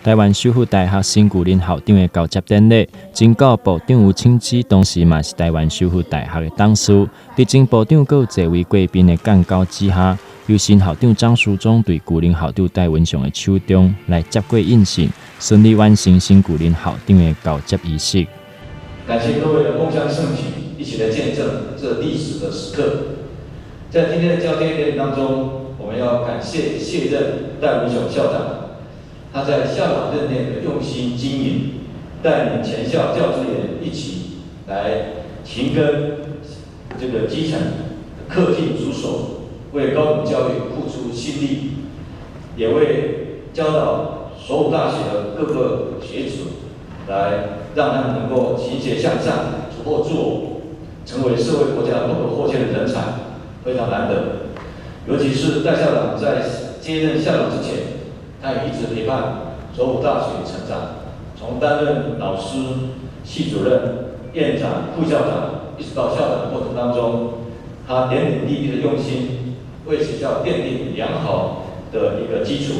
台灣首府大學新舊任校長的交接典禮，前教育部長吳清之當時嘛是台灣首府大學的董事。佇前部長閣有濟位貴賓的監交之下，由新校長張淑忠對舊任校長戴文雄的手中來接過印信，順利完成新舊任校長的交接儀式。感謝各位的共襄盛舉，一起來見證這歷史的時刻。在今天的交接典禮當中，我們要感謝卸任戴文雄校長，他在校長任內的用心經營，帶領全校教職員一起來勤耕這個基層，恪盡職守，為高等教育付出心力，也為教導首府大學的各個學子，來讓他們能夠勤學向上，突破自我，成為社會國家不可或缺的人才，非常難得。尤其是戴校長在接任校長之前，他也一直陪伴首府大學成長，從擔任老師、系主任、院長、副校長，一直到校長的過程當中，他點點滴滴的用心，為學校奠定良好的一個基礎。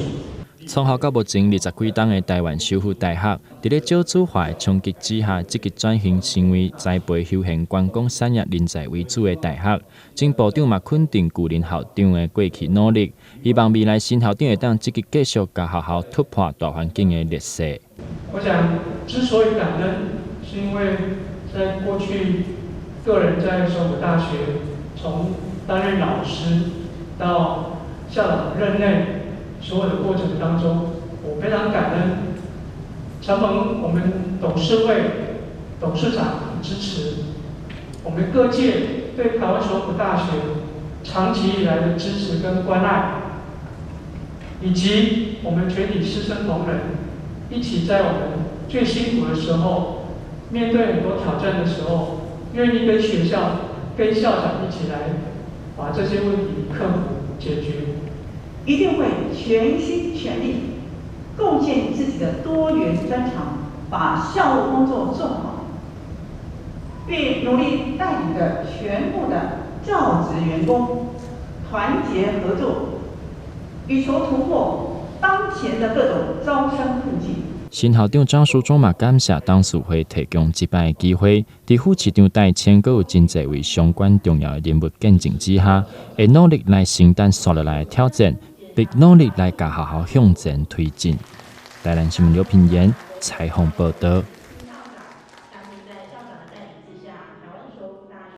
創校到目前20幾冬的台灣首府大學，佇咧少子化的衝擊之下，積極轉型成為栽培休閒觀光產業人才為主的大學。前部長嘛肯定舊任校長的過去努力，希望未來新校長會當積極繼續共學校突破大環境的劣勢。我想之所以感恩，是因為在過去個人在首府大學，從擔任老師到校長任內，所有的過程當中，我非常感恩，承蒙我們董事會、董事長支持，我們各界對台灣首府大學長期以來的支持跟關愛，以及我們全體師生同仁一起在我們最辛苦的時候，面對很多挑戰的時候，願意跟學校、跟校長一起來把這些問題克服解決。一定會全心全力貢獻自己的多元專長，把校務工作做好，並努力帶領著全部的教職員工團結合作，以求突破當前的各種招生困境。新校長張淑忠嘛感謝董事會提供這擺的機會，佇副市長戴謙閣有真濟位相關重要的人物見證之下，會努力來承擔紲落來的挑戰，並努力來共學校向前推進。台南新聞劉品言採訪報道。